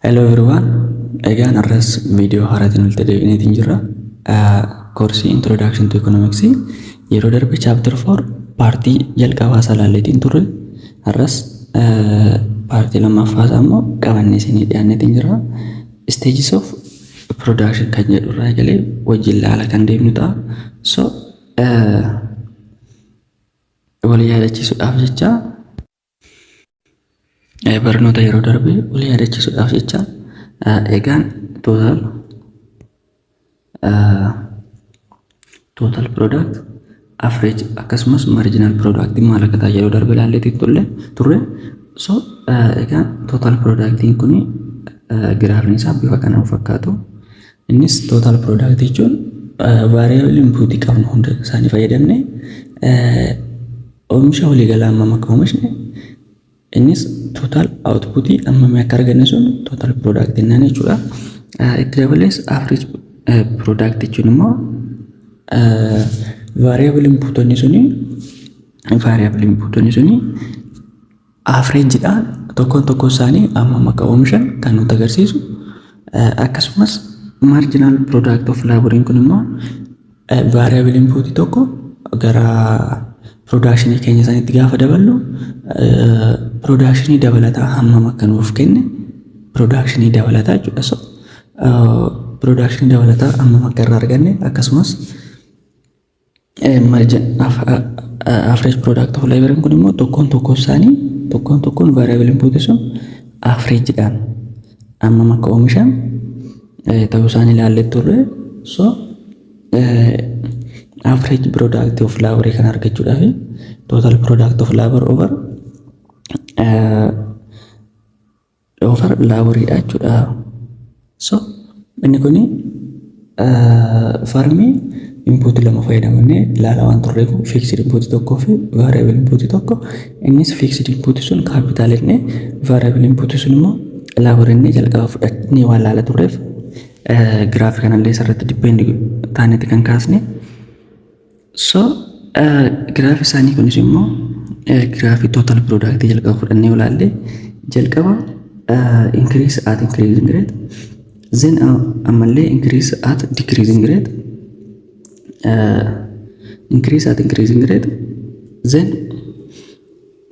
Hello everyone. Egaan har'as viidiyoo haaraatiin walitti deebineetiin jirra. Koorsii Introduction to Economics yeroo darbe chapter 4 partii jalqabaa isaa ilaalleetiin turre. Har'as partii lammaffaa isaa immoo qabannee isinii dhiyaanneetiin jirra. Stages of production kan jedhu irraa eegalee wajjin ilaala kan deemnu ta'a. So wal yaadachiisuudhaaf jecha, barnoota yeroo darbe wal yaadachiisuudhaaf jecha, egaan total product, average akkasumas marginal product maal akka ta'e yeroo darbe ilaalleetiin turre. So egaan total productiin kun giraafni isaa bifa kana fakkaatu. Innis total product jechuun variable input qabnu hunda isaanii fayyadamne oomisha waliigalaa hammam akka oomishne, innis total output hammamii akka arganne sun total product jennaan jechuudha. Itti dabalees average product jechuun immoo variable inputonni suni averagedhaan tokkoon tokko isaanii hammam akka oomishan kan nutti agarsiisu. Akkasumas marginal product of laboriin kun immoo variable input tokko gara productionii keenya sanitti gaafa daballu productionii dabalataa hammam akka nuuf kenne, productionii dabalataa jechuudha. So productionii dabalataa hammam akka irraa arganne, akkasumas margin average product of laboriin kun immoo tokkoon tokko isaanii, tokkoon tokkoon variable input sun averagedhaan hammam akka oomishan ta'uu isaanii ilaallee turre. So average product of labor kan argachuudhaaf total product of labor over laboriidha jechuudha. So inni kuni firmii inputii lama fayyadamnee ilaalaa waan turreef, fixed inputii tokkoo fi variable inputii tokko, innis fixed inputii sun capital jennee, variable inputii sun immoo labor jennee jalqaba fudhannee waan ilaalaa turreef, giraafii kanallee isarratti depend taaneeti kan kaasne. So giraafii isaanii kunis immoo giraafii total productii jalqaba fudhannee ilaalle, jalqaba increase at increasing rate, then ammallee increase at decreasing rate, increase at increasing rate, then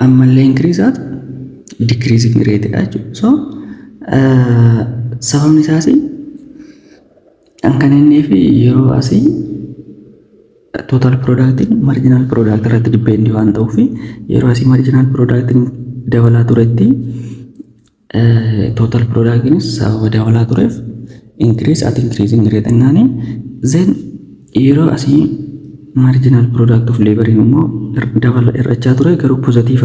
ammallee increase at decreasing rate dha jechuudha. So sababni isaas kan inni fi yeroo asii total productiin marginal product irratti depend waan ta'uuf, yeroo asii marginal productiin dabalaa turetti total productiinis sababa dabalaa tureef increase at increasing rate jennaani. Then yeroo asii marginal product of laboriin immoo dabala hir'achaa ture, garuu positive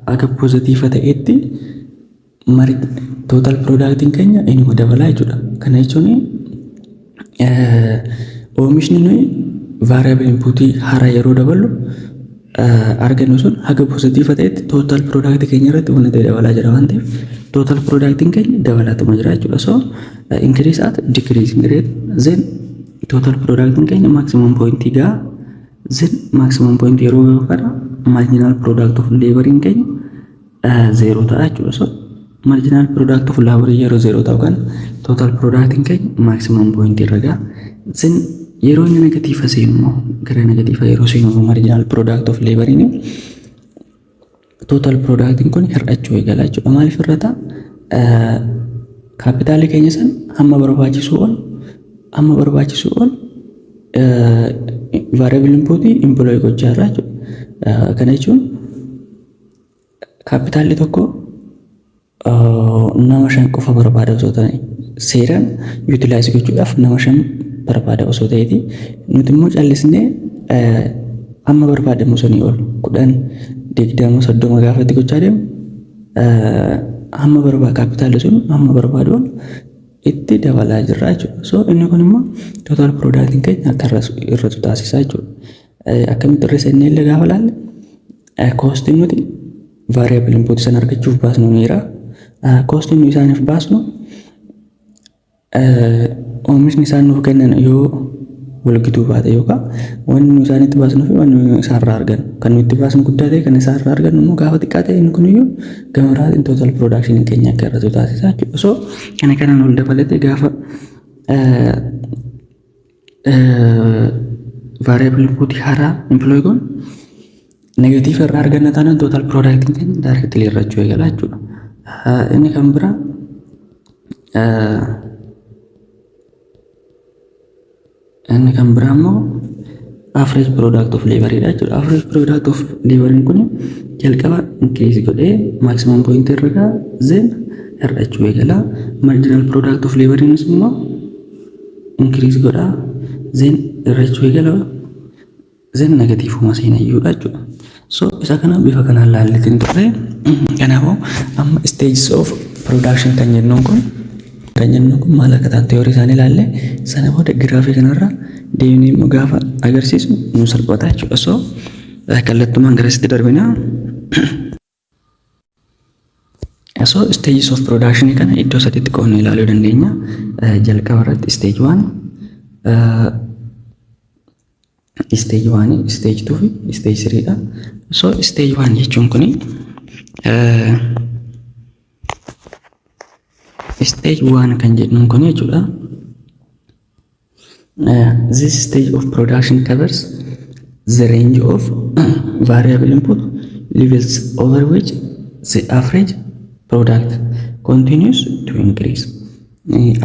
haga positive ta'etti total productiin keenya inuma dabalaa jechuudha. Kana jechuun oomishni nuyi variable inputii haaraa yeroo daballu argannu sun haga positive ta'etti total product keenya irratti wanti ta'e dabalaa jira waan ta'eef, total productiin keenya dabalaatuma jira jechuudha. So increase at decreasing rate, then total productiin keenya maximum point gaa, then maximum point yeroo gahu kana marginal product of laboriin keenya zero ta'a jechuudha. So marginal product of labor yeroo zero ta'u kana total productiin keenya maximum point irra gaha. Then yeroo inni negative seenu immoo, gara negative yeroo seenu immoo, marginal product of laboriin total productiin kun hir'achuu eegala jechuudha. Maaliif hir'ata? Capitalii keenya san hamma barbaachisuu ol variable inputii employ gochaa irraa jechuudha. Kana jechuun capitalli tokko nama 5 qofa barbaada osoo ta'e, seeraan utilize gochuudhaaf nama 5 barbaada osoo ta'eeti, nuti immoo callisnee hamma barbaadamu sanii ol 10, 20, 30 gaafa itti gochaa deemu, hamma barbaadu, capitalli sun hamma barbaadu ol itti dabalaa jirra jechuudha. So inni kun immoo total productiin keenya akka hir'atu taasisaa jechuudha. Akkamitti hir'isa inni illee gaafa ilaalle, costiin nuti variable input sana argachuuf baasnu ni jira. Costiin nuyi isaaniif baasnu, oomishni isaan nuuf kennan yoo Walgituu baate yookaan wanni nu isaanitti baasnuu fi wanni nu isaanirraa argannu kan nu itti baasnu guddaa ta'e, kan isaanirraa argannu immoo gaafa xiqqaa ta'e, inni kuniyyuu gama biraatiin total production keenya akka hir'atu taasisa jechuudha. So kana kanaan ol dabalatee gaafa variable input haaraa employ goon negative irraa arganna taanaan, total product keenya directly hir'achuu eegala jechuudha. Inni kan biraa immoo average product of labor dha jechuudha. Average product of labor kun jalqaba increase godhee maximum point irra ga'a, then hir'achuu eegala. Marginal product of labor immoo increase godhaa, then hir'achuu eegala, then negative seenayyuudha jechuudha. So isa kana bifa kanaan laalleetiin turre. Kanaafuu amma stages of production kan jennuun kun maal akka ta'an theory isaanii ilaalle. Sana booda giraafii kanarra deemnee immoo gaafa agarsiisu nu salphata jechuudha. So kallattumaan garasitti darbina. So stages of production kana iddoo sadiitti qoodnee ilaaluu dandeenya. Jalqaba irratti stage 1, stage 1, stage 2 fi stage 3 dha. So stage 1 jechuun kuni, stage 1 kan jennuun kun jechuudha. This stage of production covers the range of variable input levels over which the average product continues to increase.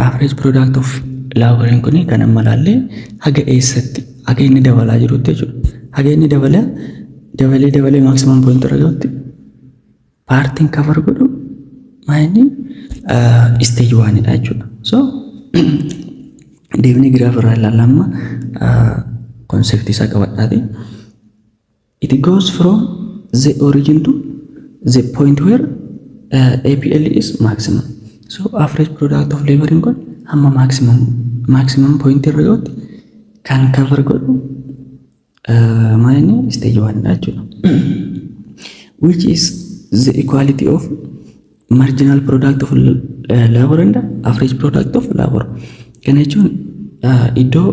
Average product of labor kun kan amma laallee haga eessatti, haga inni dabalaa jirutti jechuudha. Haga inni dabalaa dabalee dabalee maximum point irra gahutti partiin cover godhu maayini stage 1 dha jechuudha. So deemnee graph irraa ilaalla, amma concept isaa qabadhaati. It goes from the origin to the point where APL is maximum. So average product of labor kun hamma maximum point irra gahutti kan cover godhu maayini stage 1 dha jechuudha. Which is the equality of marginal product of labor and average product of labor. Kana jechuun iddoo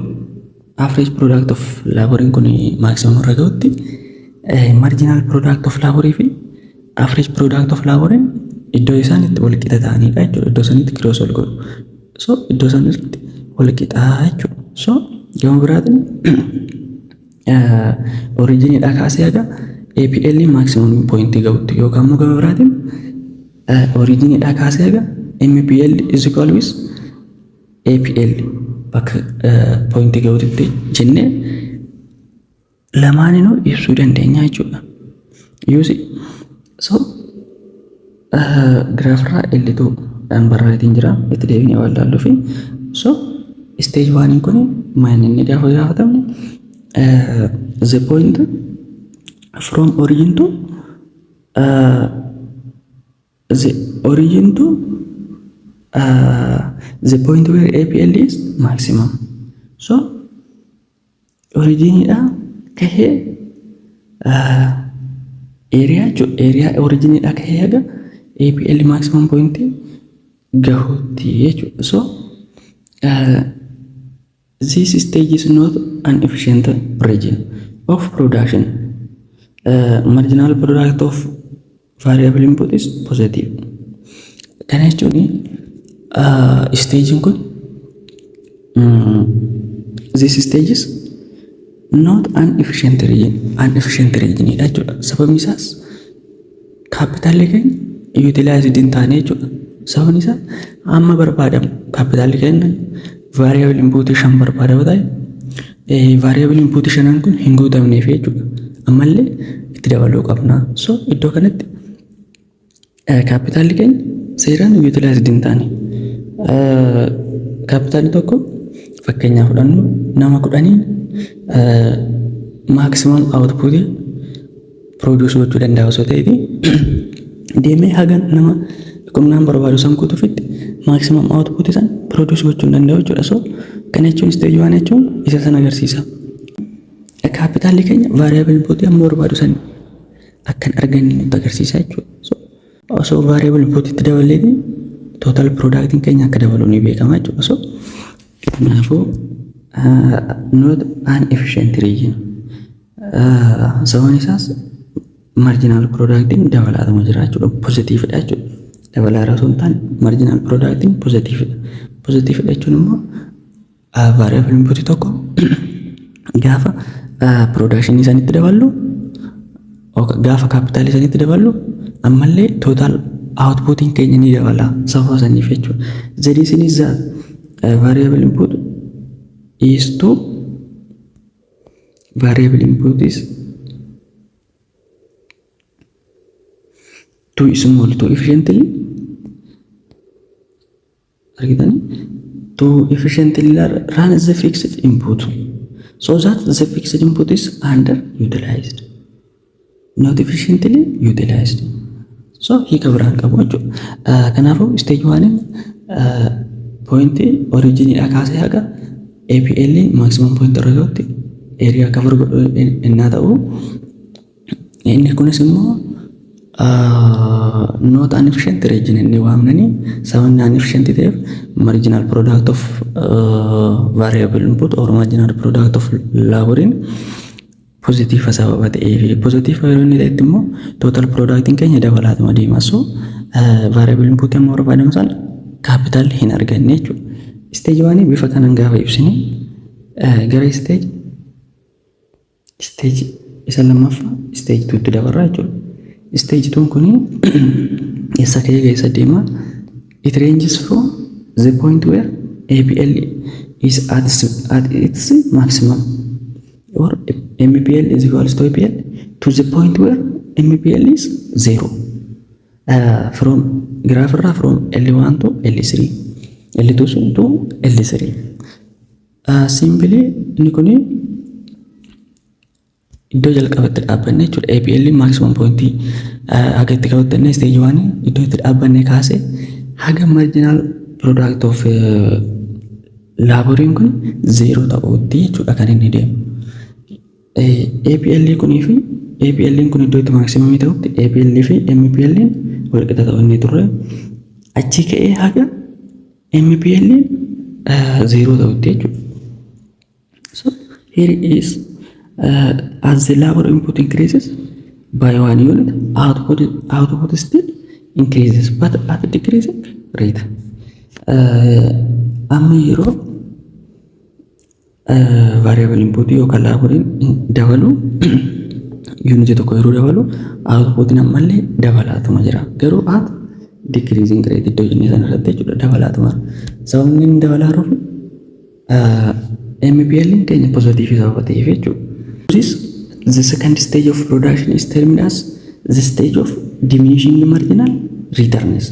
average product of labor kun maximum irra gahutti marginal product of labor fi average product of labor iddoo isaan itti wal qixa ta'anidha jechuudha. Iddoo sanitti cross wal godhu. So iddoo sanitti wal qixaa jechuudha. So gama biraatiin originiidhaa kaasee haga APL maximum point gahutti, yookaan immoo gama biraatiin originiidhaa kaasee haga MPL is equal with APL bakka point gahutti jennee lamaaninuu ibsuu dandeenya jechuudha. You see, so giraafarraa L2 dhaan barreetiin jira, itti deebinee waan ilaalluu fi. So stage 1 kun maal inni gaafa gaafatamne, the point from origin to the origin to the point where APL is maximum. So originiidha kahee area jechuudha. Area originiidha kahee haga APL maximum point gahuutti jechuudha. So this stage is not an efficient region of production. Marginal product of variable input is positive. Kana jechuun stagein kun, this stage is not an efficient region, an efficient region dha jechuudha. Sababni isaas kaapitaalli keenya utilized hin taane jechuudha. Sababni isaa amma barbaadamu kaapitaalli keenya variable input shan barbaadamu ta'e, variable input shanan kun hin guutamneef jechuudha. Ammallee itti dabaluu qabna. So iddoo kanatti kaapitaalli keenya seeraan utilized hin taane. Kaapitaalli tokko, fakkeenyaaf fudhannu, nama 10n maximum output produce gochuu danda'a osoo ta'eeti, deemee haga nama qonnaan barbaadu san guutuufitti maximum output san produce gochuu hin danda'u jechuudha. So kana jechuun stage 1 jechuun isa san agarsiisa. Kaapitaalli keenya variable input amma barbaadu san akka hin arganne nutti agarsiisa jechuudha. So osoo variable input itti daballeeti total productiin keenya akka dabalu ni beekama jechuudha. So kanaafuu Not an efficient region. Sababni isaas marginal productiin dabalaatuma jira jechuudha. Positivedha jechuudha. Dabalaa osoo hin taane marginal productiin positivedha. Positivedha jechuun immoo variable input tokko gaafa production isaanitti daballu, gaafa capitalii isaanitti daballu, ammallee total outputiin keenya ni dabala sababa saniif jechuudha. The reason is that variable input is to variable input is too small to efficiently, argitanii, to efficiently run the fixed input, so that the fixed input is underutilized, not efficiently utilized. So hiika biraan qabu jechuudha. Kanaafuu stage oneiin pointii originiidhaa kaasee haga APL maximum point irra gahutti area cover godhu innaa ta'u, inni kunis immoo not an efficient region inni waamnanii sababni an efficient ta'eef marginal product of variable input or marginal product of laboriin positive sababa ta'eef, positive yeroo inni ta'etti immoo total productiin keenya dabalaatuma deema. So variable input amma barbaadamu sana capital hin arganne jechuudha. Stage oneii bifa kanaan gaafa ibsine, gara stage isa lammaffaa, stage twotti dabarra jechuudha. Stage twon kuni eessa ka'ee eessa deema? It ranges from the point where APL is at its maximum or MPL is equals to APL to the point where MPL is zero. From graph irraa from L1 to L3, L2 to L3. Simply inni kuni iddoo jalqabatti dhaabbanne jechuudha. APL maximum pointii haga itti qabattanne stage one iddoo itti dhaabbanne kaase haga marginal product of laboriin kun zero ta'utti jechuudha kan inni deemu. APL kunii fi APL kun iddoo itti maximumii ta'utti APL fi MPL wal qixa ta'u inni turre, achi ka'ee haga MPL zero ta'utti jechuudha. So here is as the labor input increases by 1 unit, output still increases but at decreasing rate. Amma yeroo variable input yookaan laboriin dabalu, unitii tokko yeroo dabalu, outputiin ammallee dabalaatuma jira. Garuu at decreasing rate iddoo jennee sana irratti jechuudha dabalaatuma. Sababni inni dabalaa jiruuf MPL keenya positive sababa ta'eef jechuudha. This the second stage of production is termed as the stage of diminishing marginal returns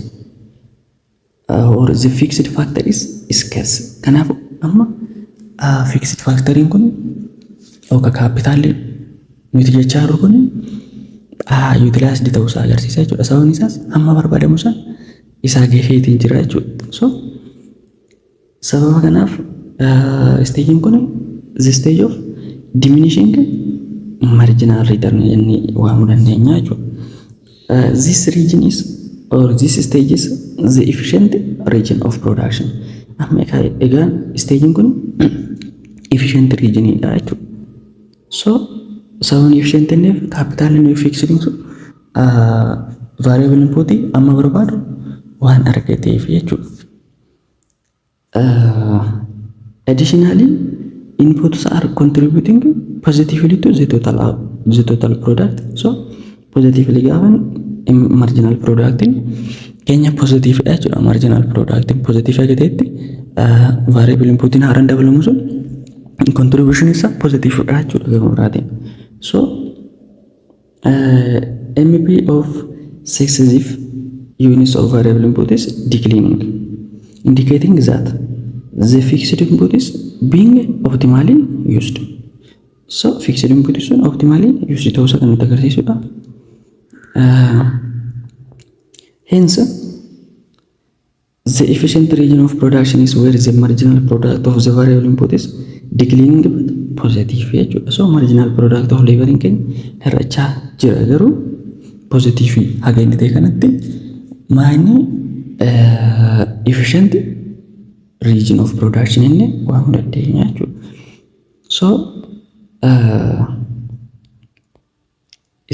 or the fixed factor is scarce. Kanaaf amma fixed factoriin kun yookaan capitalli nuti jechaa jirru kun utilized ta'uusaa agarsiisa jechuudha. Sababni isaas hamma barbaadamu san isaa gaheetiin jira jechuudha. So sababa kanaaf stageiin kun the stage of diminishing marginal return jennee waamuu dandeenya jechuudha. This region is or this stage is the efficient region of production. Amma egaan stageiin kun efficient regionidha jechuudha. So sababni efficient jenneef capitalli nuyi fixed sun variable input amma barbaadu waan argateef jechuudha. Additionally, inputs are contributing positively to the total product. So positively gaafa marginal product keenya positive dha jechuudha. Marginal product positive argateetti variable inputiin haaraan dabalamu sun contribution isaa positive dha jechuudha gama biraatiin. So MP of successive units of variable input is declining, indicating that the fixed input is being optimally used. So fixed input sun optimally used ta'uusaa kan nutti agarsiisudha. Hence, the efficient region of production is where the marginal product of the variable input is declining but positive jechuudha. So marginal product of labor keenya hir'achaa jira, garuu positive haga inni ta'e kanatti maayini efficient Region of production inni waamuu dandeenya jechuudha. So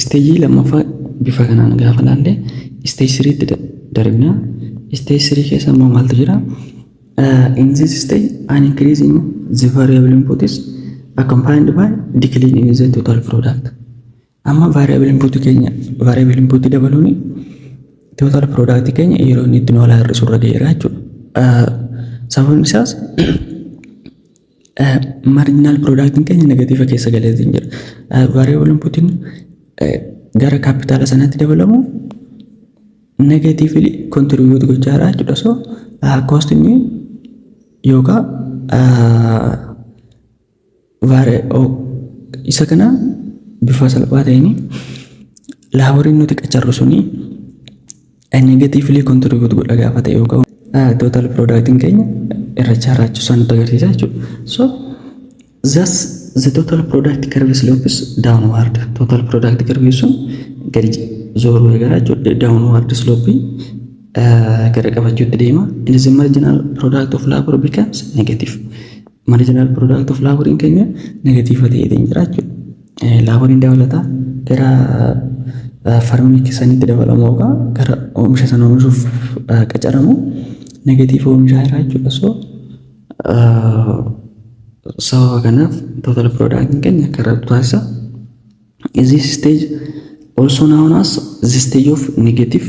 stage lammaffaa bifa kanaan gaafa laalle, stage threetti darbina. Stage three keessa immoo maaltu jira? In this stage, an increase in the variable input is accompanied by decline in the total product. Amma variable input keenya, variable input dabaluun total product keenya yeroo inni itti nu alaa hir'isu irra ga'eera jechuudha. Sababni isaas marginal product keenya negative keessa galee jira. Variable inputiin gara kaapitaala sanaatti dabalamu negatively contribute gochaa jira jechuudha. So cost inni yookaan isa kana bifa salphaa ta'een laboriin nuti qacarru suni negatively contribute godha gaafa ta'e yookaan total productiin keenya irra chaaraachuusaa nutti agarsiisa jechuudha. So thus the total product curve slopes downward. Total product curve sun gadi zooruu eegala jechuudha. Downward slope gara qabachuutti deema. And the marginal product of labor becomes negative. Marginal product of labor keenya negative ta'eetiin jira jechuudha. Laboriin dabalataa gara firmii sanitti dabalamu yookaan gara oomisha sana oomishuuf qacaramu negative oomishaa jira jechuudha. So sababa kanaaf total product keenya akka irratti taasisa. This stage also known as the stage of negative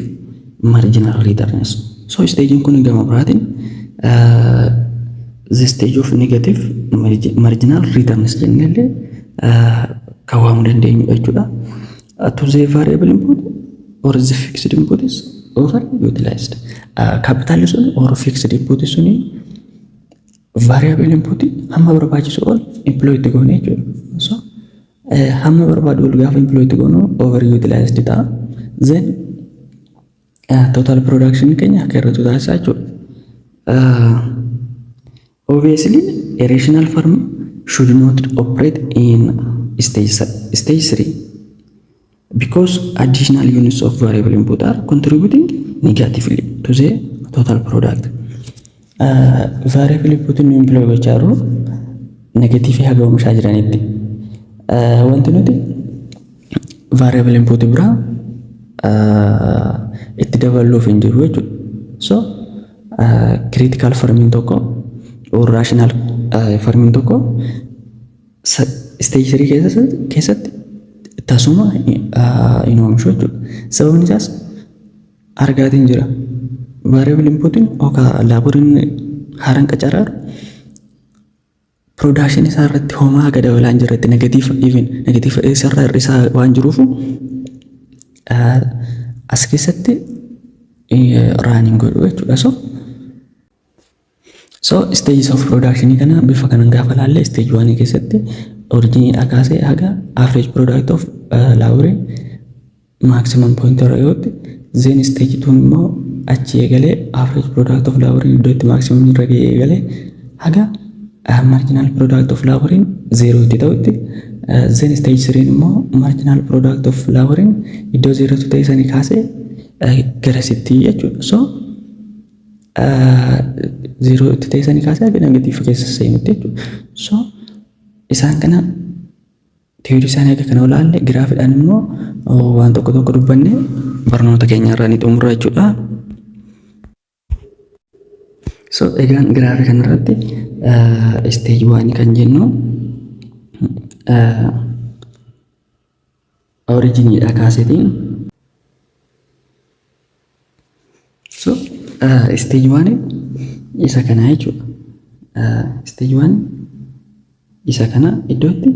marginal returns. So stagein kun gama biraatiin the stage of negative marginal returns jennellee kan waamuu dandeenyudha jechuudha. To the variable input or the fixed input is over utilized. Capitalli sun or fixed input suni variable input hamma barbaachisu ol employ itti goone jechuudha. So hamma barbaadu ol gaafa employ itti goonu over utilized ta'a. Then total production keenya akka irratti taasisaa jechuudha. Obviously, a rational firm should not operate in stage 3 because additional units of variable input are contributing negatively to the total product. Variable input nu employ gochaa jirru negative haga oomishaa jiranitti. Wanti nuti variable input biraa itti daballuuf hin jiru jechuudha. So critical firmiin tokko or rational firmiin tokko stage 3 keessatti tasuma hin oomishu jechuudha. Sababni isaas argaatiin jira. Variable inputiin yookaan laboriin haaraan qacaraa production isaa irratti homaa haga dabalaa hin jirretti, negative, even negative isarraa hir'isaa waan jiruuf, as keessatti run godhu jechuudha. So stages of production kana bifa kanan gaafa laalle, stage 1 keessatti originiidhaa kaasee haga average product of labor maximum point irra ga'utti, then stage 2 immoo achi eegalee average product of labor iddoo itti maximum irra ga'ee eegalee haga marginal product of labor zero itti ta'utti, then stage 3 immoo marginal product of labor iddoo zero itti ta'e sanii kaasee garasitti jechuudha. So zero itti ta'e sanii kaasee haga negative keessa seenutti jechuudha. So isaan kana theory isaanii akka kana olaalle, giraafiidhaan immoo waan tokko tokko dubbanne barnoota keenya irraa ni xumurra jechuudha. So egaan giraafii kanarratti stage one kan jennu originiidha kaasetiin. So stage one isa kana jechuudha. Stage one isa kana, iddootti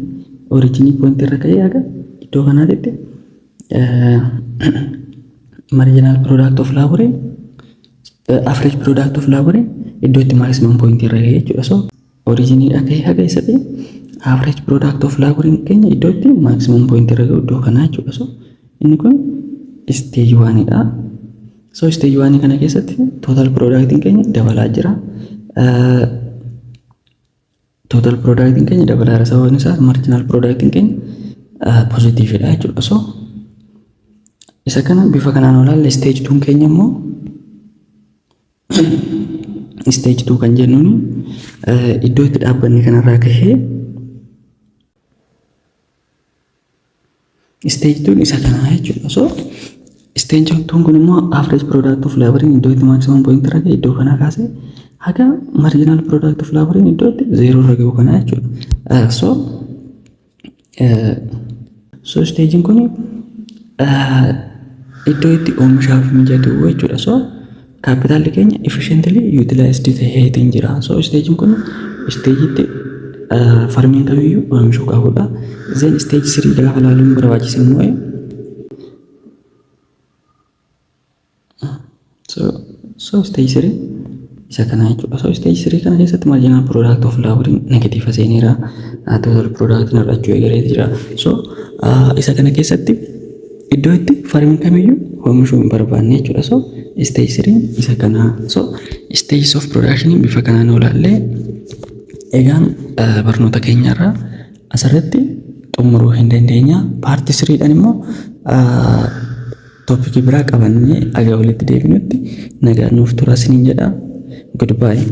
originii point irra ka'ee haga iddoo kanaatitti marginal product of labor, average product of labor iddoo itti maximum point irra ga'ee jechuudha. So originiidha ka'ee haga isa ta'e average product of labor keenya iddoo itti maximum point irra ga'u iddoo kanaa jechuudha. So inni kun stage oneidha. So stage one kana keessatti total product keenya dabalaa jira. Total product keenya dabalaa jira, sababni isaa marginal product keenya positivedha jechuudha. So isa kana bifa kanaan olaalle, stage 2 keenya immoo Stage 2 kan jennuun iddoo itti dhaabbanne kanarraa kahee stage 2 isa kanaa jechuudha. So stage 2 kun immoo average product of laboriin iddoo itti maximum point irra gahe, iddoo kanaa kaasee haga marginal product of laboriin iddoo itti zero irra gahu kanaa jechuudha. So stagein kun iddoo itti oomishaaf mijatu jechuudha. So kaapitaalli keenya efficiently utilized ta'eetiin jira. So stagein kun stageitti firmiin kamiyyuu oomishuu qabudha. Then stage 3 gaafa ilaaluun barbaachise immoo, so stage 3 isa kana jechuudha. So stage 3 kana keessatti marginal product of laboriin negative seeneera. Total product hir'achuu eegalee jira. So isa kana keessatti iddoo itti firmiin kamiyyuu oomishuu hin barbaanne jechuudha. So stage 3 isa kana. So stages of production bifa kanaan yoo ilaalle, egaan barnoota keenyarraa asirratti xumuruu hin dandeenya. Part threedhaan immoo topicii biraa qabannee aga walitti deebinutti nagaan nuuf tura isiniin jedha. Goodbye.